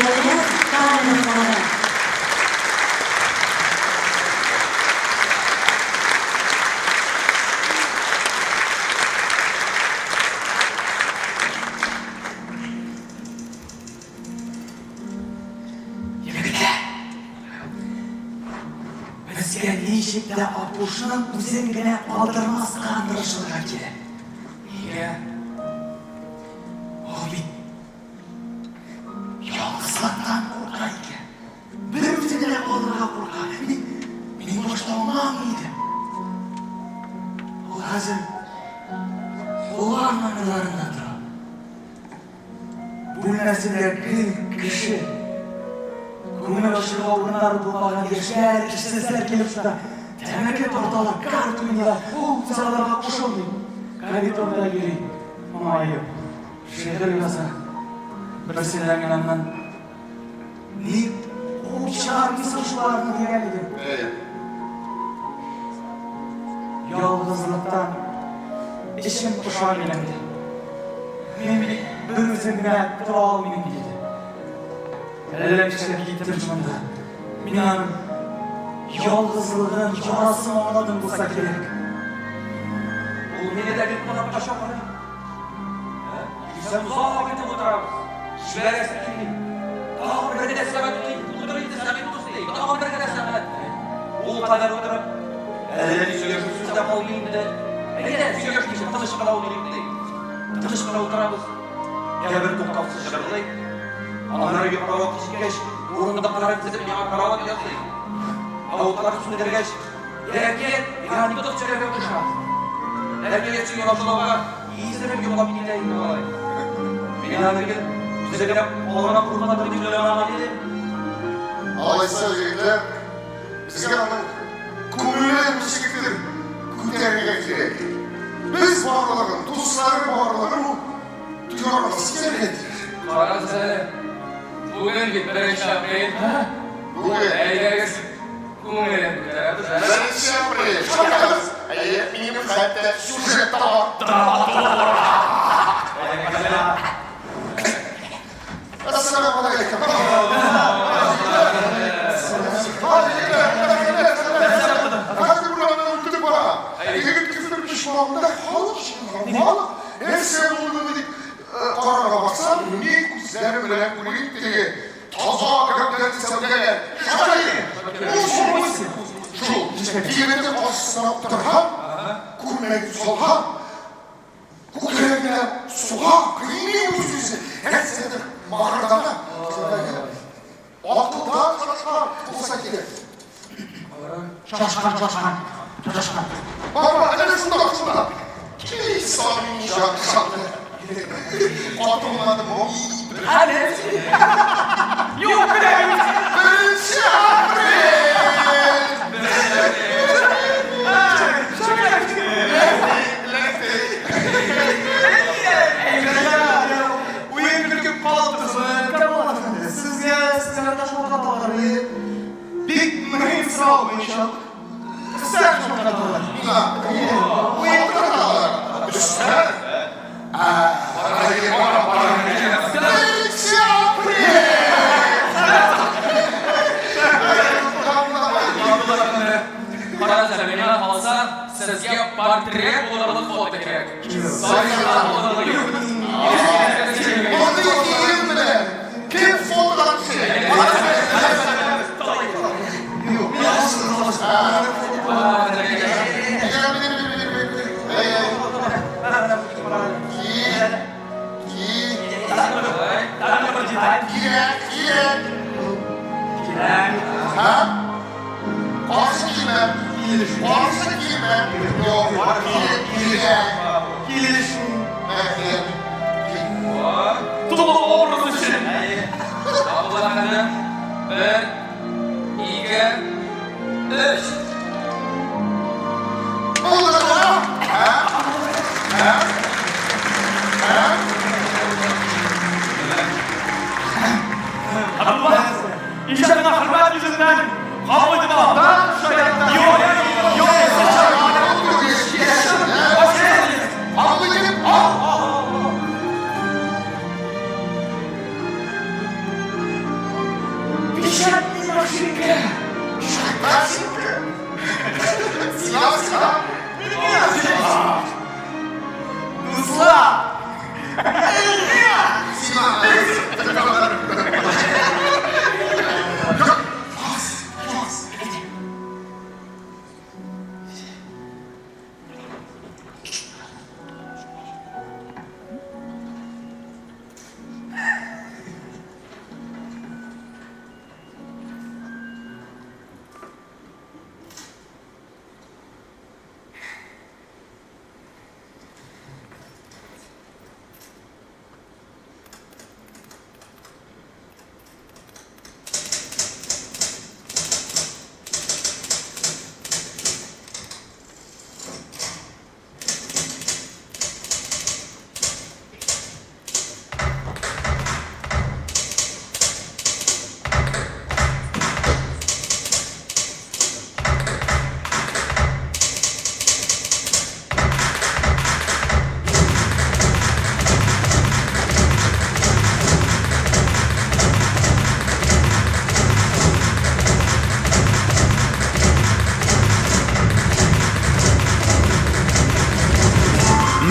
Дәүләт Тайна хоры. Егетләр! Безгә ничек тә Апушның үзен генә калдырмаска тырышырга кирәк. Нигә? Ул бит ялгызлыктан курка икән. Бер үзе генә калырга курка. Мин, мин башта аңламый идем. Ул хәзер алар номерларында тора. Бүлмәсендә гел кеше. Күңел ачырга урыннары булмаган яшьләр, эшсезләр килеп шунда тәмәке тарталар, карта уйныйлар. Ул үзе аларга кушылмый. Коридорда йөри, моңаеп, шигырь яза. Берсендә мин аннан Ник куып чыгармыйсың шуларны дигән идем. Ялгызлыктан эчем поша минем, ди. Мин бит бер үзем генә тора алмыйм, диде. Әллә нишләп киттем шунда. Мин аның ялгызлыгын, ярасын аңладым булса кирәк. Ул мине дә бит кунакка чакыра. Килсәм озак итеп утырабыз. Җибәрәсе килми. Тагын бер генә сәгать утыр инде, Сәгыйть дус, ди. Тагын бер генә сәгать. Ул кадәр утырып, әллә ни сөйләшү сүз дә калмый инде. Әйдә, сөйләшмичә, тыныч кына утырыйк, ди. Тыныч кына утырабыз. Я бер туктаусыз җырлый. Аннары йоклар вакыты җиткәч, урындыкларын тезеп миңа карават ясый. Ә утлар сүндергәч, Әкият, я анекдот сөйләргә куша. Әкият сөйли башлауга, исереп йоклап китә инде малай. Мин аны гел үзе генә калырга куркадыр дип уйлаган идем. Алайса, егетләр, безгә аның күңелен ничектер күтәрергә кирәк. Без барлыгын, дуслары барлыгын ул тоярга, сизәргә тиеш. Карагыз әле, бүген бит беренче апрель. Бүген. Әйдәгез, Күңелен күтәрәбез, ә? Беренче апрель. Чакырыгыз. Әйе, минем хәтта сюжет та бар. Әссәламегаләйкем. Хәзер урамнан үтеп бара. Егет көфер почмагында халык җыелган. Халык нәрсә булды дип карарга барсам, ни күзләрем белән күрим теге Таза гәүдәле сәүдәгәр Шакир! Ул шул Шул егетнең каршысына утырган, күлмәген салган, күкрәгенә суга, кыйный үз-үзе, нәрсәдер мыгырдана. Сәүдәгәр акылдан шашкан булса кирәк. Шашкан, шашкан, шашкан. Бар, бар, әнә шунда, шунда. Кил, сарминҗан, каты булмады, Хәле. Юк, Беренче апрель! Уен көлке калып торсын. Камал әфәнде, сезгә сезгә шалтыраталар. Бик мөһим сорау буенча. Өстән шалтыраталар. Миңа. Уен тоталар. Өстән? Беренче апрель! Карагыз әле, миңа калса, сезгә портрет булырлык фото кирәк. Сайларга булырлык юк. Мондый кием белән кем фотога төшә? Кирәк, кирәк. Һа? Каршы килмә. Каршы килмә. Юк, кирәк. Килешү. Рәхмәт. Тулы образ өчен. Абдулла әфәнде, бер, ике, өч. Булдымы? Һа? Һа? Һа? Абдулла, иҗатыңа хөрмәт йөзеннән кабул итеп алам. Юк, юк, Кабул итеп ал. Ботинка. Сиңа, сиңа. Дуслар! Сиңа. Класс, класс.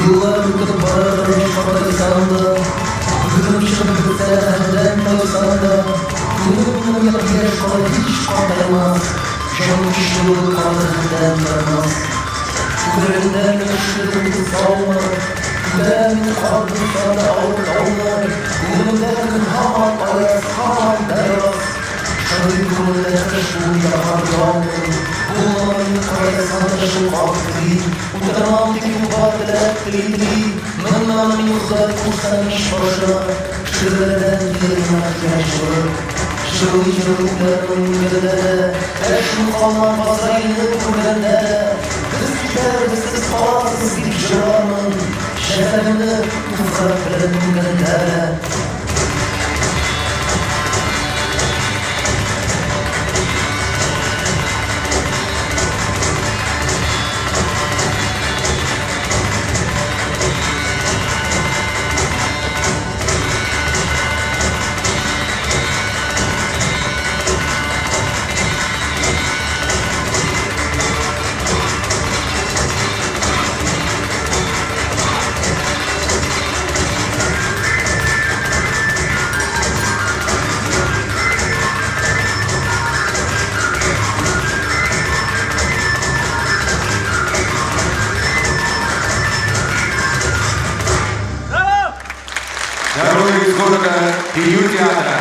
Юллар үтеп барырым картайсам да, Күңелем чыгып бетсә дә, хәлдән тайсам да, Күңел минем япь-яшь кала, һич картаймас, Җаным көчле булып каты хәлдән таймас. Күкрәгемдә көмешле күк таулар, Күтәрә мине карт булса да авыр таулар, Күңелемдә көн һаман аяз, һаман да яз. Шагыйрь күңелендә кыш буе кар яумый, Булмам мин картайсам да шул карт көй. Утырмам тик юлга теләк тели-тели, Моннан мин Ходай кушса мич башына, Шигырьләрдән килер миңа киңәш булыр. Җырлый җырлый үләрмен үлгәндә дә, Ә шул калмам Газраилне күргәндә дә, Без китәрбез, сез каласыз дип җырлармын, Җәсәдемне туфрак белән күмгәндә дә. Герой из города Бию театра.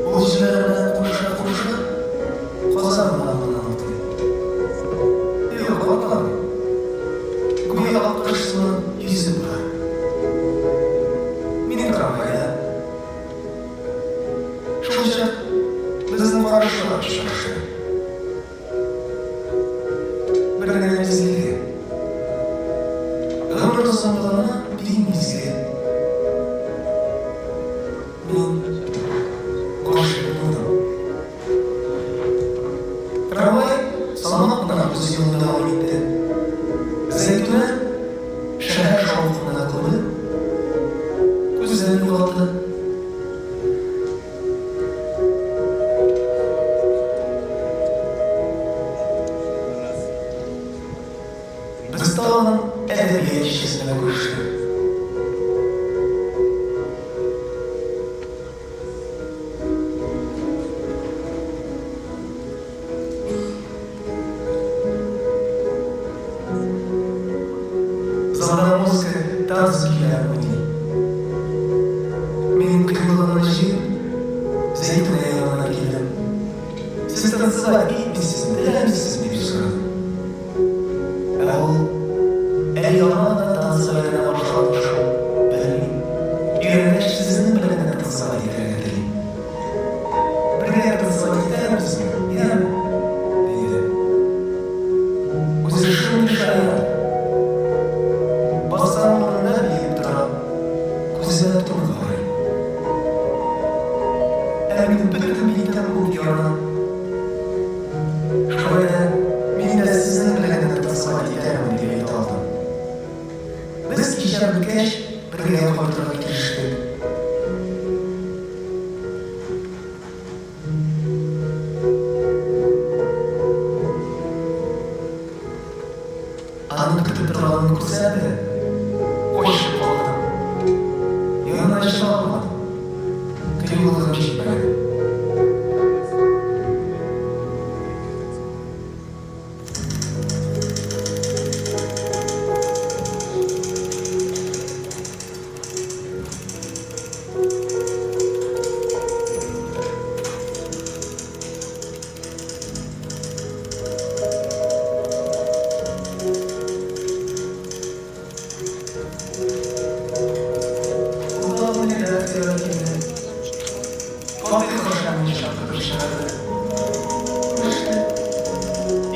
Ул җилләр белән кушыла-кушыла, Казан урамыннан үтте. Юк, атламый. Гүя аккош сыман йөзеп бара. Минем трамвайда. Шулчак безнең карашлар очрашты. Бер генә мизгелгә. Гомер озынлыгына тиң мизгел. Мин гашыйк булдым. Трамвай салмак кына үз юлын дәвам итте. Зәйтүнә шәһәр шаукымына күмелеп, күздән югалды. Без тагын әдәбият кичәсендә күрештек. Залда музыка танцы көйләре уйный. Мин кыюлыгымны җыеп, Зәйтүнә янына килдем. Сез танцевать итмисезме, теләмисезме дип сорадым. Ә ул әле яңа гына танцыга өйрәнә башлаган шул, белмим. Өйрәнгәч, сезнең белән генә танцевать итәргә телим. Күземә туры карый. Ә мин бөтен битем ут яна. Шулай да мин дә сезнең белән генә танцевать итәрмен, дип әйтә алдым. Без кичә беткәч, бергә кайтырга килештек. Аның көтеп торганын күрсәм дә, качып калдым. Янына чыга алмадым. Кыюлыгым җитмәде. Урталык редакциягә килде. Фатих Хашамны чакыртып чыгарды. Күреште.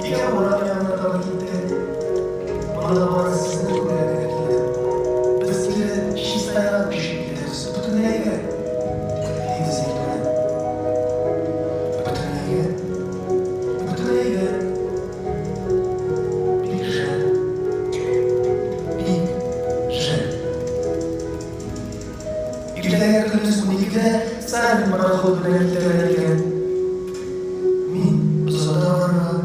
Икәү урам янына таба китте. Монда да бары сезне күрергә генә килдем. Без кире Чистайга күчеп китәбез. Бөтенләйгә, диде Зәйтүнә. Бөтенләйгә? Бөтенләйгә. Бик шәп. Бик шәп. Иртәгә көндез 12-дә Савин пароход белән китәләр икән. Мин озата барырга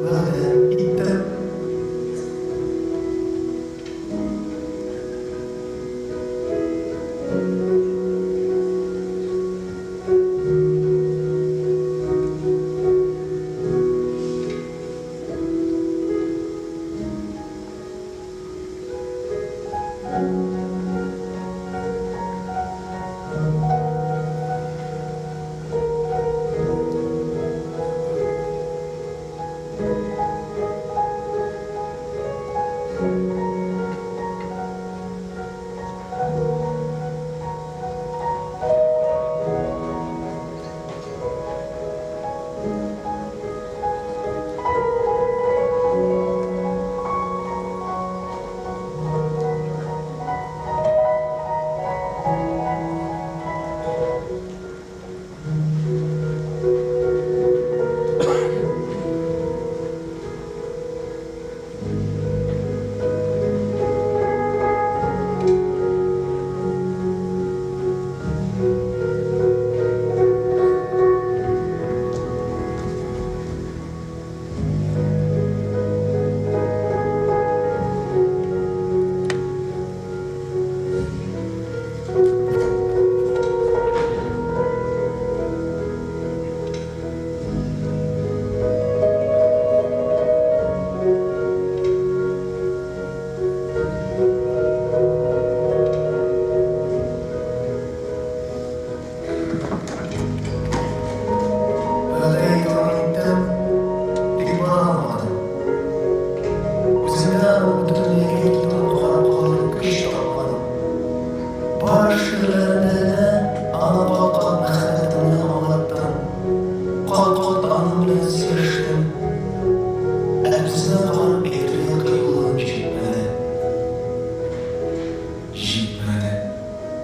вәгъдә иттем. Вәгъдә итүен иттем, тик бара алмадым. Үземдә аның бөтенләйгә китүен карап калырга көч тапмадым. Бар шигырьләремдә дә аңа кат-кат мәхәббәтемне аңлаттым, кат-кат аның белән сөйләштем. Ә үзенә карап әйтергә кыюлыгым җитмәде. Җитмәде.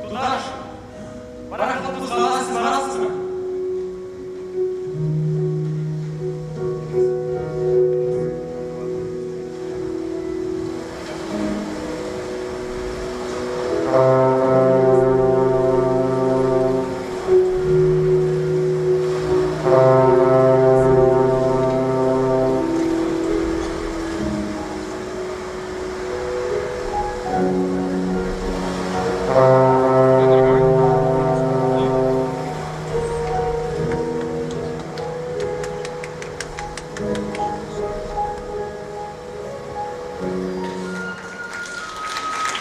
Туташ, пароход кузгала.